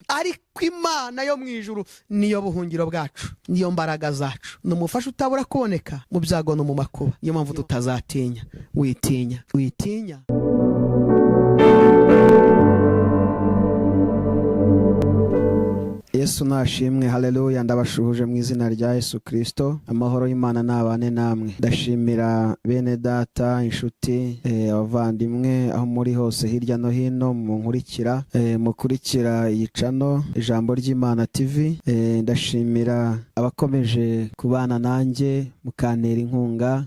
Ariko Imana yo mu ijuru niyo buhungiro bwacu, niyo mbaraga zacu, ni umufasha utabura kuboneka mu byago no mu makuba. Niyo mpamvu tutazatinya. Witinya, witinya. Yesu nashimwe, haleluya. Ndabashuhuje mu izina rya Yesu Kristo. Amahoro y'Imana nabane namwe. Ndashimira bene data, inshuti, abavandimwe aho muri hose hirya no hino munkurikira, mukurikira iyi channel Ijambo ry'Imana TV. Ndashimira abakomeje kubana nanjye mukantera inkunga.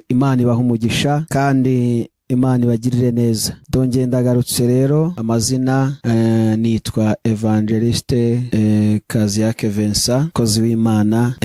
Imana ibaha umugisha kandi Imana ibagirire neza. Ndongeye ndagarutse rero. Amazina nitwa Evangeliste Kaziyake Vincent, mukozi w'Imana,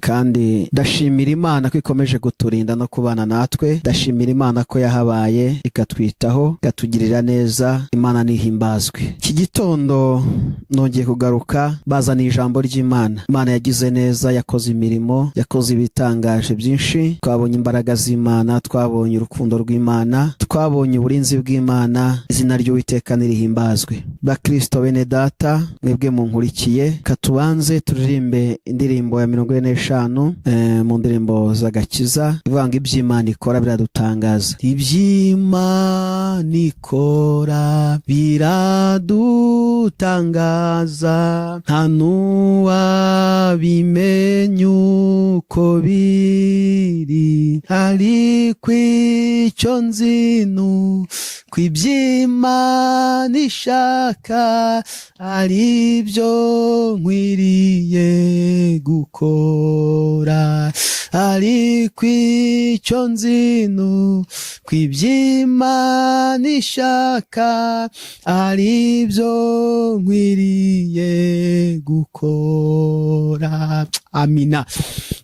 kandi ndashimira Imana ko ikomeje kuturinda no kubana natwe. Ndashimira Imana ko yahabaye, ikatwitaho, ikatugirira neza. Imana nihimbazwe. Iki gitondo nongeye kugaruka bazaniye ijambo ry'Imana. Imana yagize neza, yakoze imirimo, yakoze ibitangaje byinshi. Twabonye imbaraga z'Imana, twabonye urukundo rw'Imana, twabonye uburinzi bw'Imana. Izina ry'Uwiteka nirihimbazwe. Bakristo bene data, mwebwe munkurikiye, katubanze turirimbe indirimbo ya 45 mu ndirimbo z'agakiza, ivuga ngo iby'Imana ikora biradutangaza. Iby'Imana ikora biradutangaza, nta n'uwabimenya uko biri, ariko icyo nzi ko iby'Imana ishaka ari byo nkwiriye gukora, ariko icyo nzi ko iby'Imana ishaka ari byo nkwiriye gukora. Amina.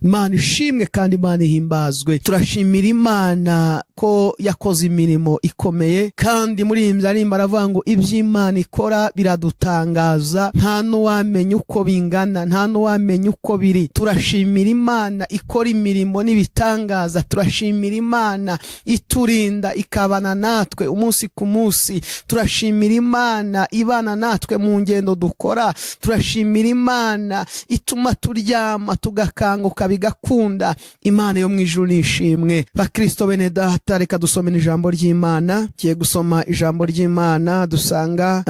Imana ishimwe kandi Imana ihimbazwe. Turashimira Imana ko yakoze imirimo ikomeye, kandi muri iyi nzara aravuga ngo iby'Imana ikora biradutangaza, nta n'uwamenya uko bingana, nta n'uwamenya uko biri. Turashimira Imana ikora imirimo n'ibitangaza. Turashimira Imana iturinda, ikabana natwe umunsi ku munsi. Turashimira Imana ibana natwe mu ngendo dukora. Turashimira Imana ituma turyama tugakanguka bigakunda. Imana yo mu ijuru nishimwe. Bakristo bene data, reka dusome ijambo ry'Imana. Tugiye gusoma ijambo ry'Imana dusanga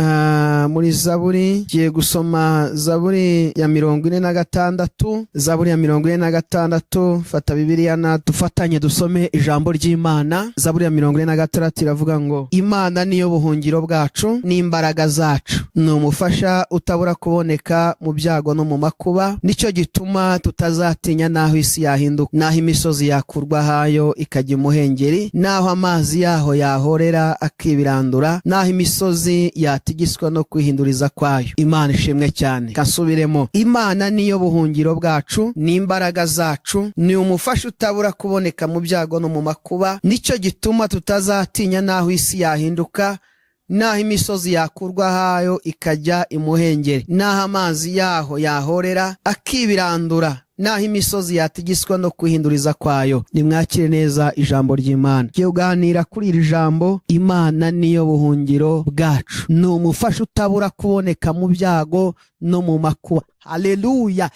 muri Zaburi. Tugiye gusoma Zaburi ya 46, Zaburi ya 46. Fata Bibiliya na dufatanye dusome ijambo ry'Imana. Zaburi ya 46 iravuga ngo: Imana niyo buhungiro bwacu n'imbaraga zacu, ni umufasha utabura kuboneka mu byago no mu makuba. Nicyo gituma tutazatinya n'aho isi yahinduka, n'aho imisozi yakurwa hayo ikajya imuhengeri, n'aho amazi yaho yahorera akibirandura, n'aho imisozi yatigiswa no kwihinduriza kwayo. Imana ishimwe cyane. Kasubiremo: Imana niyo buhungiro bwacu n'imbaraga zacu, ni umufasha utabura kuboneka mu byago no mu makuba. Nicyo gituma tutazatinya n'aho isi yahinduka, n'aho imisozi yakurwa hayo ikajya imuhengeri, n'aho amazi yaho yahorera akibirandura, n'aho imisozi yatigiswa no kwihinduriza kwayo. Nimwakire neza ijambo ry'Imana. Tugiye kuganira kuri iri jambo: Imana niyo buhungiro bwacu, ni umufasha utabura kuboneka mu byago no mu makuba. Haleluya!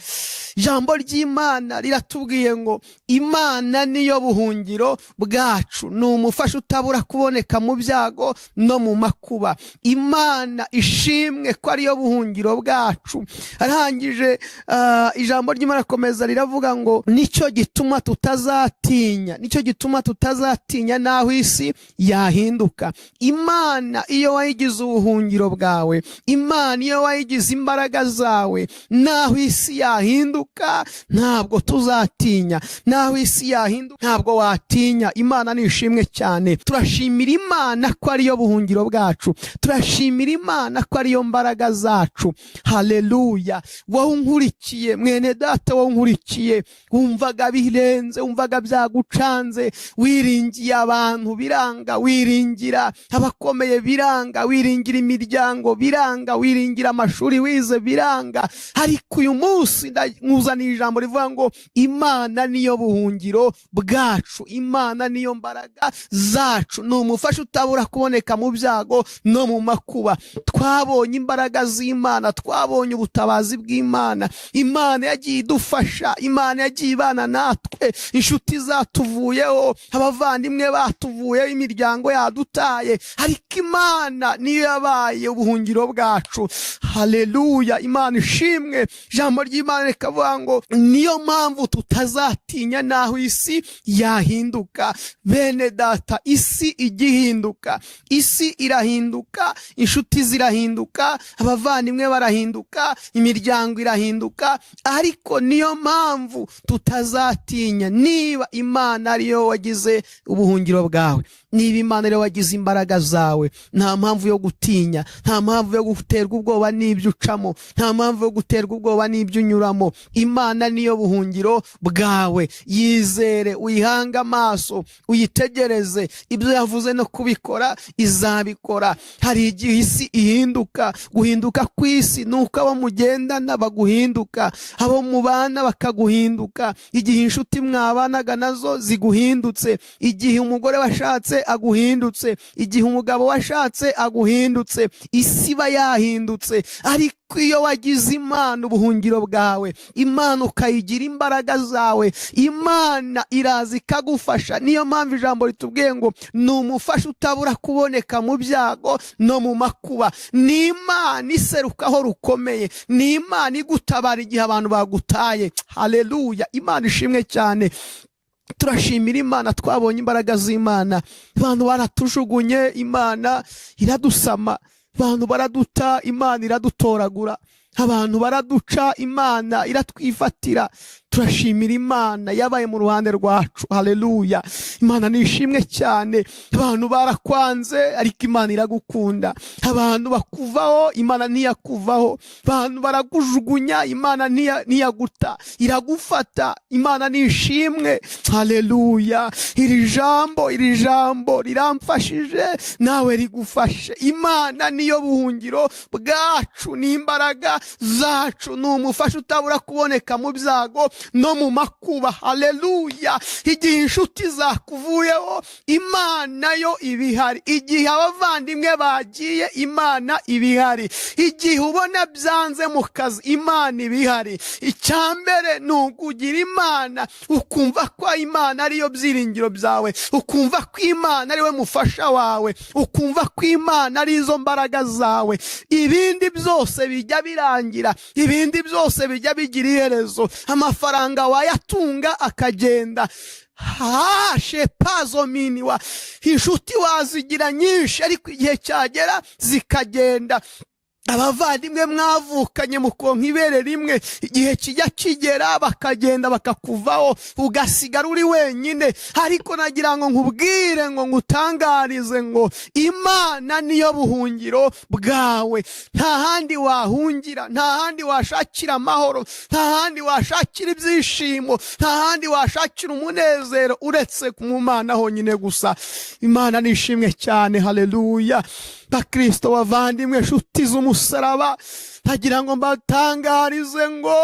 Ijambo ry'Imana riratubwiye ngo Imana niyo buhungiro bwacu, ni umufasha utabura kuboneka mu byago no mu makuba. Imana ishimwe ko ariyo buhungiro bwacu. Arangije ijambo ry'Imana akomeza riravuga ngo nicyo gituma tutazatinya, nicyo gituma tutazatinya n'aho isi yahinduka. Imana iyo wayigize ubuhungiro bwawe, Imana iyo wayigize imbaraga zawe, naho isi yahinduka ntabwo tuzatinya, naho isi yahinduka ntabwo watinya. Imana ni ishimwe cyane. Turashimira Imana ko ariyo buhungiro bwacu, turashimira Imana ko ariyo mbaraga zacu. Haleluya! Wowe unkurikiye, mwene data, wowe unkurikiye, wumvaga birenze, wumvaga byagucanze, wiringiye abantu biranga, wiringira abakomeye biranga, wiringira imiryango biranga, wiringira amashuri wize biranga, ariko Ariko uyu munsi nkuzaniye ijambo rivuga ngo Imana niyo buhungiro bwacu, Imana niyo mbaraga zacu, ni umufasha utabura kuboneka mu byago no mu makuba. Twabonye imbaraga z'Imana, twabonye ubutabazi bw'Imana. Imana yagiye idufasha, Imana yagiye ibana natwe. Inshuti zatuvuyeho, abavandimwe batuvuyeho, imiryango yadutaye, ariko Imana niyo yabaye ubuhungiro bwacu. Haleluya, Imana ishimwe. Ijambo ry'Imana rikavuga ngo niyo mpamvu tutazatinya naho isi yahinduka. Bene data, isi ijya ihinduka, isi irahinduka, inshuti zirahinduka, abavandimwe barahinduka, imiryango irahinduka, ariko niyo mpamvu tutazatinya niba Imana ariyo wagize ubuhungiro bwawe, niba Imana ariyo wagize imbaraga zawe. Nta mpamvu yo gutinya, nta mpamvu yo guterwa ubwoba n'ibyo ucamo, nta mpamvu yo guterwa ubwoba n'ibyo unyuramo. Imana niyo buhungiro bwawe, yizere, uyihange amaso, uyitegereze. Ibyo yavuze no kubikora izabikora. Hari igihe isi ihinduka. Guhinduka kw'isi ni uko abo mugendana baguhinduka, abo mubana bakaguhinduka, igihe inshuti mwabanaga nazo ziguhindutse, igihe umugore washatse aguhindutse, igihe umugabo washatse aguhindutse, isi iba yahindutse. Ariko iyo wagize Imana ubuhungiro bwawe, Imana ukayigira imbaraga zawe, Imana iraza ikagufasha. Niyo mpamvu ijambo ritubwiye ngo ni umufasha utabura kuboneka mu byago no mu makuba. Ni Imana iserukaho rukomeye, ni Imana igutabara igihe abantu bagutaye. Haleluya, Imana ishimwe cyane. Turashimira Imana, twabonye imbaraga z'Imana. Abantu baratujugunye, Imana iradusama. Abantu baraduta, Imana iradutoragura. Abantu baraduca, Imana iratwifatira. Turashimira Imana yabaye mu ruhande rwacu. Haleluya, Imana nishimwe cyane. Abantu barakwanze, ariko Imana iragukunda. Abantu bakuvaho, Imana ntiyakuvaho. Abantu barakujugunya, Imana ntiyaguta, iragufata. Imana nishimwe. Haleluya. Iri jambo riramfashije, nawe rigufashe. Imana niyo buhungiro bwacu, ni imbaraga zacu, ni umufasha utabura kuboneka mu byago no mu makuba. Haleluya. Igihe inshuti zakuvuyeho, Imana yo iba ihari. Igihe abavandimwe bagiye, Imana iba ihari. Igihe ubona byanze mu kazi, Imana iba ihari. Icya mbere ni ukugira Imana, ukumva ko Imana ariyo byiringiro byawe, ukumva ko Imana ariwe mufasha wawe, ukumva ko Imana ari izo mbaraga zawe. Ibindi byose bijya birangira, ibindi byose bijya bigira iherezo. Amafaranga wayatunga akagenda, hashe miniwa, inshuti wazigira nyinshi, ariko igihe cyagera zikagenda. Abavandimwe mwavukanye mukonka ibere rimwe, igihe kijya kigera bakagenda, bakakuvaho, ugasigara uri wenyine. Ariko nagira ngo nkubwire, ngo ngutangarize ngo Imana niyo buhungiro bwawe. Nta handi wahungira, nta handi washakira amahoro, nta handi washakira ibyishimo, nta handi washakira umunezero uretse mu Mana honyine gusa. Imana nishimwe cyane. Haleluya. Bakristo bavandimwe, nshuti z'umusaraba, ntagira ngo mbatangarize ngo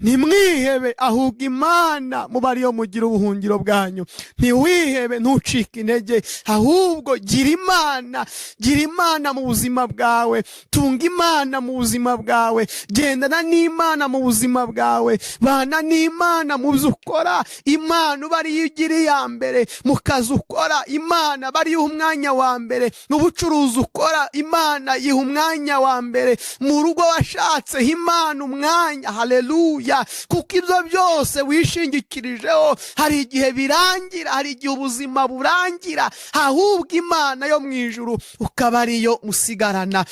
ntimwihebe, ahubwo Imana muba ariyo mugira ubuhungiro bwanyu. Ntiwihebe, ntucike intege, ahubwo gira Imana, gira Imana mu buzima bwawe, tunga Imana mu buzima bwawe, gendana n'Imana mu buzima bwawe, bana n'Imana mu byo ukora. Imana uba ariyo igira iya mbere mu kazi ukora, Imana aba ariyo umwanya wa mbere mu bucuruzi ukora, Imana yiha umwanya wa mbere mu rugo washatse, Imana umwanya. Haleluya. Kuko ibyo byose wishingikirijeho hari igihe birangira, hari igihe ubuzima burangira, ahubwo Imana yo mu ijuru ukaba ariyo musigarana.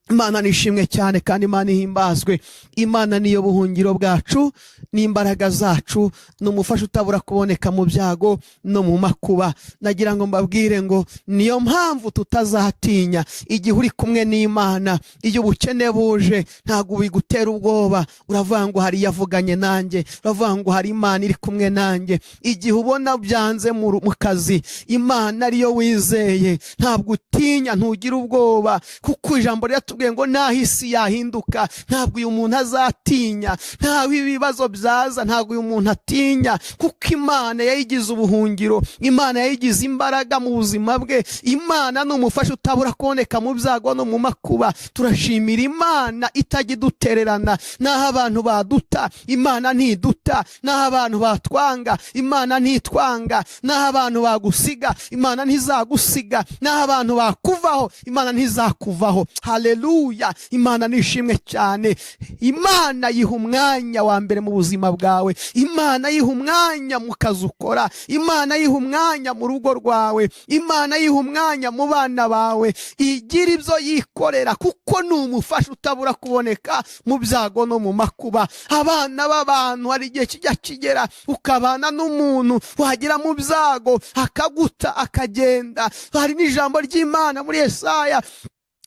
Imana nishimwe cyane kandi Imana ihimbazwe. Imana niyo buhungiro bwacu n'imbaraga zacu, ni umufasha utabura kuboneka mu byago no mu makuba. Nagira ngo mbabwire ngo niyo mpamvu tutazatinya. Igihe uri kumwe n'Imana, iyo ubukene buje ntabwo bigutera ubwoba. Uravuga ngo hari yavuganye nanjye, uravuga ngo hari Imana iri kumwe nanjye. Igihe ubona byanze mu kazi, Imana ariyo wizeye, ntabwo utinya, ntugira ubwoba, kuko ijambo riratubwiye Arakubwiye ngo naho isi yahinduka, ntabwo uyu muntu azatinya. Ntaho ibibazo byaza, ntabwo uyu muntu atinya, kuko Imana yayigize ubuhungiro, Imana yayigize imbaraga mu buzima bwe. Imana ni umufasha utabura kuboneka mu byago no mu makuba. Turashimira Imana itajya idutererana. Naho abantu baduta, Imana ntiduta. Naho abantu batwanga, Imana ntitwanga. Naho abantu bagusiga, Imana ntizagusiga. Naho abantu bakuvaho, Imana ntizakuvaho. Haleluya! Imana nishimwe cyane. Imana yiha umwanya wa mbere mu buzima bwawe. Imana yiha umwanya mu kazi ukora. Imana yiha umwanya mu rugo rwawe. Imana yiha umwanya mu bana bawe. Igira ibyo yikorera, kuko ni umufasha utabura kuboneka mu byago no mu makuba. Abana b'abantu, hari igihe kijya kigera ukabana n'umuntu, wagera mu byago akaguta akagenda. Hari n'ijambo ry'Imana muri Yesaya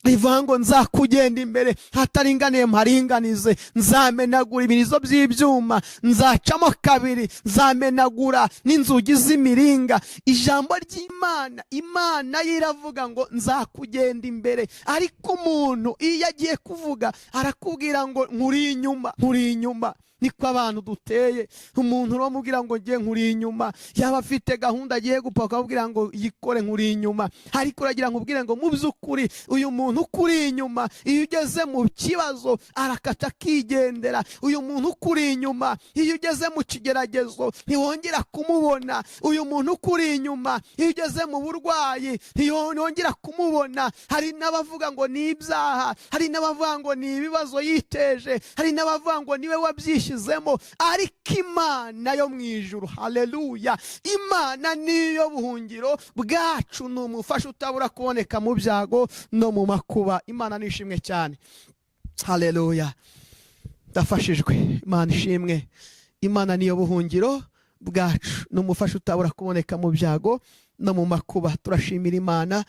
rivuga ngo: "Nzakugenda imbere, hataringaniye mparinganize, nzamenagura ibirizo by'ibyuma, nzacamo kabiri, nzamenagura n'inzugi z'imiringa." Ijambo ry'Imana, Imana yo iravuga ngo: "Nzakugenda imbere." Ariko umuntu iyo agiye kuvuga arakubwira ngo: "Nkuri inyuma, nkuri inyuma." Niko abantu duteye. Umuntu uramubwira ngo: "Ngiye, nkuri inyuma." Yaba afite gahunda agiye gupfa, akabwira ngo: "Yikore, nkuri inyuma." Ariko uragira ngo ubwire ngo mu by'ukuri uyu muntu ukuri inyuma, iyo ugeze mu kibazo arakata akigendera. Uyu muntu ukuri inyuma, iyo ugeze mu kigeragezo ntiwongera kumubona. Uyu muntu ukuri inyuma, iyo ugeze mu burwayi ntiwongera kumubona. Hari n'abavuga ngo ni ibyaha, hari n'abavuga ngo ni ibibazo yiteje, hari n'abavuga ngo niwe wabyishyizemo. Ariko Imana yo mu ijuru, haleluya, Imana niyo buhungiro bwacu, ni umufasha utabura kuboneka mu byago no mu makuba. Imana nishimwe cyane. Haleluya! Ndafashijwe. Imana ishimwe. Imana niyo buhungiro bwacu, ni umufasha utabura kuboneka mu byago no mu makuba. Turashimira Imana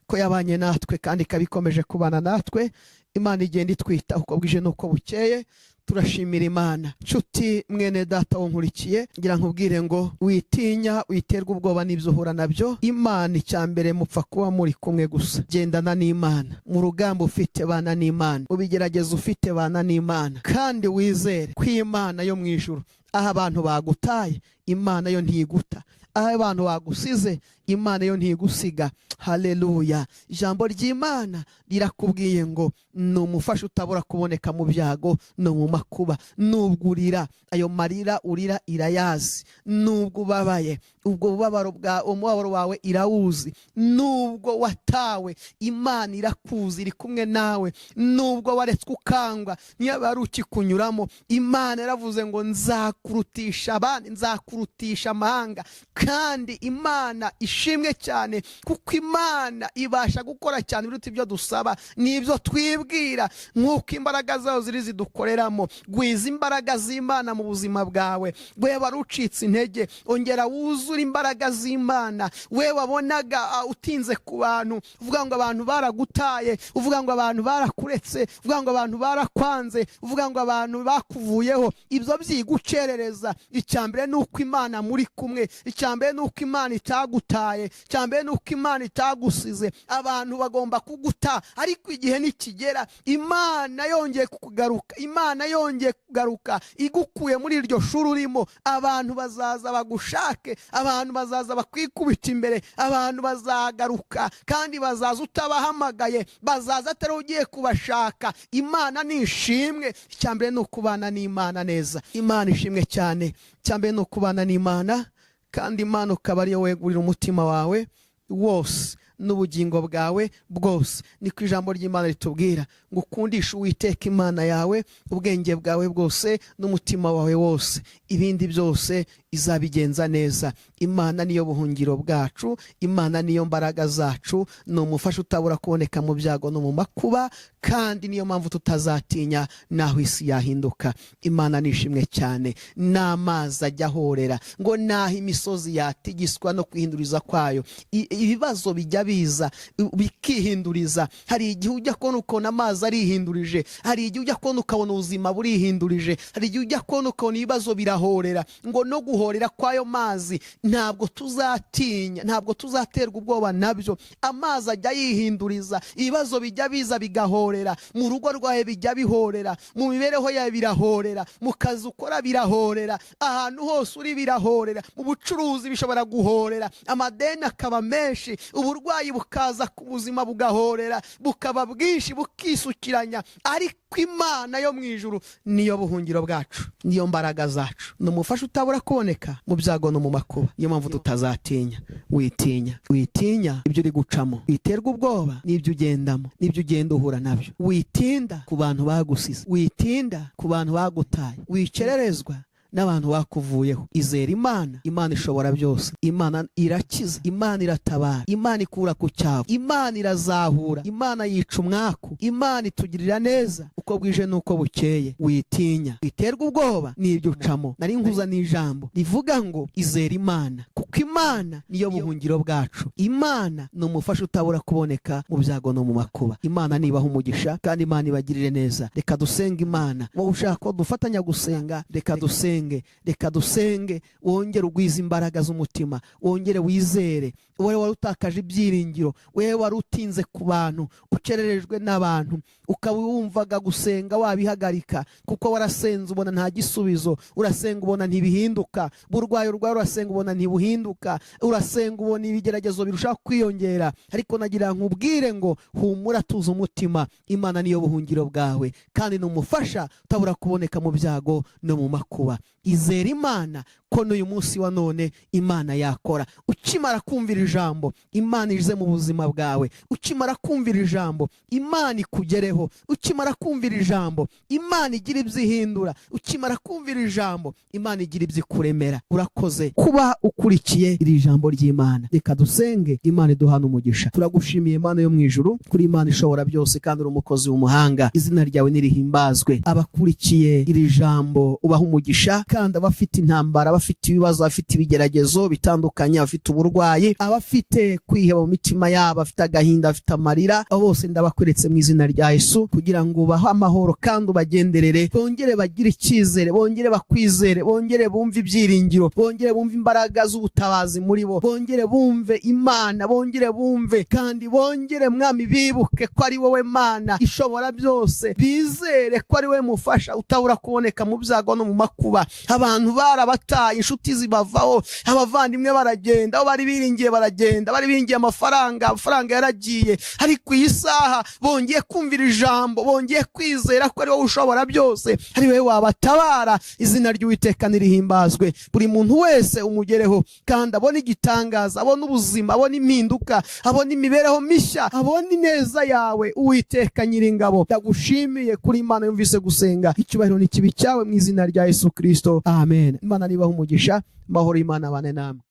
ko yabanye natwe kandi ikaba ikomeje kubana natwe. Imana igenda itwita uko bwije n'uko bukeye. Turashimira Imana. Nshuti mwene data wunkurikiye, ngira nkubwire ngo witinya, witerwa ubwoba n'ibyo uhura nabyo. Imana, icya mbere mupfa kuba muri kumwe gusa. Gendana n'Imana mu rugamba ufite, bana n'Imana mu bigeragezo ufite, bana n'Imana, kandi wizere ko Imana yo mu ijuru, aho abantu bagutaye, Imana yo ntiguta. Aho abantu bagusize, Imana yo ntigusiga. Haleluya! Ijambo ry'Imana rirakubwiye ngo ni umufasha utabura kuboneka mu byago no mu makuba. Nubwo urira, ayo marira urira irayazi. Nubwo ubabaye, ubwo bubabaro bwa umubabaro wawe irawuzi. Nubwo watawe, Imana irakuzi, iri kumwe nawe. Nubwo waretswe ukangwa, niyo wari ukikunyuramo, Imana yaravuze ngo: "Nzakurutisha abandi, nzakurutisha amahanga." Kandi Imana ishimwe cyane, kuko Imana ibasha gukora cyane biruta ibyo dusaba n'ibyo twibwira, nk'uko imbaraga zayo ziri zidukoreramo. Gwiza imbaraga z'Imana mu buzima bwawe. We wari ucitse intege, ongera wuzure imbaraga z'Imana. We wabonaga utinze ku bantu, uvuga ngo abantu baragutaye, uvuga ngo abantu barakuretse, uvuga ngo abantu barakwanze, uvuga ngo abantu bakuvuyeho, ibyo byigucerereza. Icya mbere ni uko Imana muri kumwe. Icya mbere ni uko Imana itagutaye. Icya mbere ni uko Imana itagusize. Abantu bagomba kuguta, ariko igihe nikigera, Imana yongeye kukugaruka, Imana yongeye kugaruka igukuye muri iryo shuri urimo, abantu bazaza bagushake, abantu bazaza bakwikubita imbere, abantu bazagaruka kandi bazaza utabahamagaye, bazaza atari ugiye kubashaka. Imana ni ishimwe. Icya mbere ni ukubana n'Imana neza. Imana ishimwe cyane. Icya mbere ni ukubana n'Imana, kandi Imana ukaba ariyo wegurira umutima wawe wose n'ubugingo bwawe bwose. Niko ijambo ry'Imana ritubwira ngo: "Ukundishe Uwiteka Imana yawe ubwenge bwawe bwose n'umutima wawe wose, ibindi byose izabigenza neza." Imana niyo buhungiro bwacu, Imana niyo mbaraga zacu, ni umufasha utabura kuboneka mu byago no mu makuba, kandi niyo mpamvu tutazatinya naho isi yahinduka. Imana nishimwe cyane. N'amazi ajya ahorera, ngo naho imisozi yatigiswa no kwihinduriza kwayo. Ibibazo bijya biza bikihinduriza. Hari igihe ujya kubona ukabona amazi arihindurije, hari igihe ujya kubona ukabona ubuzima burihindurije, hari igihe ujya kubona ukabona ibibazo birahorera. Ngo no guhorera kw'ayo mazi ntabwo tuzatinya, ntabwo tuzaterwa ubwoba nabyo. Amazi ajya yihinduriza, ibibazo bijya biza bigahorera. birahorera, mu rugo rwawe bijya bihorera, mu mibereho yawe birahorera, mu kazi ukora birahorera, ahantu hose uri birahorera, mu bucuruzi bishobora guhorera, amadeni akaba menshi, uburwayi bukaza ku buzima bugahorera, bukaba bwinshi, bukisukiranya. Ariko Imana yo mu ijuru niyo buhungiro bwacu, niyo mbaraga zacu, ni umufasha utabura kuboneka mu byago no mu makuba. Niyo mpamvu tutazatinya. Witinya, witinya ibyo uri gucamo, witerwa ubwoba n'ibyo ugendamo, n'ibyo ugenda uhura nabyo. Witinda ku bantu bagusize, witinda ku bantu bagutaye, wikererezwa n'abantu bakuvuyeho. Izera Imana. Imana ishobora byose. Imana irakiza, Imana iratabara, Imana ikura ku cyavu, Imana irazahura, Imana yica umwaku, Imana itugirira neza uko bwije n'uko bukeye. Witinya, witerwa ubwoba n'ibyo ucamo. Nari nkuza n'ijambo rivuga ngo izera Imana, kuko Imana niyo buhungiro bwacu. Imana ni umufasha utabura kuboneka mu byago no mu makuba. Imana nibaha umugisha kandi Imana ibagirire neza. Reka dusenge Imana. Wowe ushaka ko dufatanya gusenga, reka dusenge, reka dusenge. Wongere ugwize imbaraga z'umutima, wongere wizere. Wowe wari utakaje ibyiringiro, wowe wari utinze ku bantu, ukererejwe n'abantu, ukaba wumvaga gusenga wabihagarika kuko warasenze ubona nta gisubizo, urasenga ubona ntibihinduka, burwayi urwaye urasenga ubona ntibuhinduka, urasenga ubona ibigeragezo birushaho kwiyongera. Ariko nagira nkubwire ngo humura, tuza umutima. Imana niyo buhungiro bwawe kandi ni umufasha utabura kuboneka mu byago no mu makuba. Izera Imana ko n'uyu munsi wa none Imana yakora. Ukimara kumvira ijambo, Imana ize mu buzima bwawe. Ukimara kumvira ijambo, Imana ikugereho. Ukimara kumvira ijambo, Imana igira ibyo ihindura. Ukimara kumvira ijambo, Imana igira ibyo ikuremera. Urakoze kuba ukurikiye iri jambo ry'Imana. Reka dusenge, Imana iduhana umugisha. Turagushimiye, Imana yo mu ijuru, kuri Imana ishobora byose kandi uri umukozi w'umuhanga. Izina ryawe nirihimbazwe. Abakurikiye iri jambo ubaha umugisha, kandi abafite intambara, abafite ibibazo, abafite ibigeragezo bitandukanye, abafite uburwayi, abafite kwiheba mu mitima yabo, abafite agahinda, abafite amarira, abo bose ndabakweretse mu izina rya Yesu, kugira ngo ubahe amahoro kandi ubagenderere, bongere bagire icyizere, bongere bakwizere, bongere bumve ibyiringiro, bongere bumve imbaraga z'ubutabazi muri bo, bongere bumve Imana, bongere bumve kandi bongere, Mwami, bibuke ko ari wowe Mana ishobora byose, bizere ko ari wowe mufasha utabura kuboneka mu byago no mu makuba. Abantu barabataye, inshuti zibavaho, abavandimwe baragenda, aho bari biringiye baragenda, bari biringiye amafaranga, amafaranga yaragiye. Ariko iyi saha bongeye kumvira ijambo, bongeye kwizera ko ari wowe ushobora byose, ari wowe wabatabara. Izina ry'Uwiteka nirihimbazwe. Buri muntu wese umugereho kandi abone igitangaza, abone ubuzima, abone impinduka, abone imibereho mishya, abone ineza yawe. Uwiteka Nyiringabo, ndagushimiye kuri Imana yumvise gusenga. Icyubahiro ni kibi cyawe mu izina rya Yesu Kristo, amen. Imana nibaha umugisha. Amahoro y'Imana abane namwe.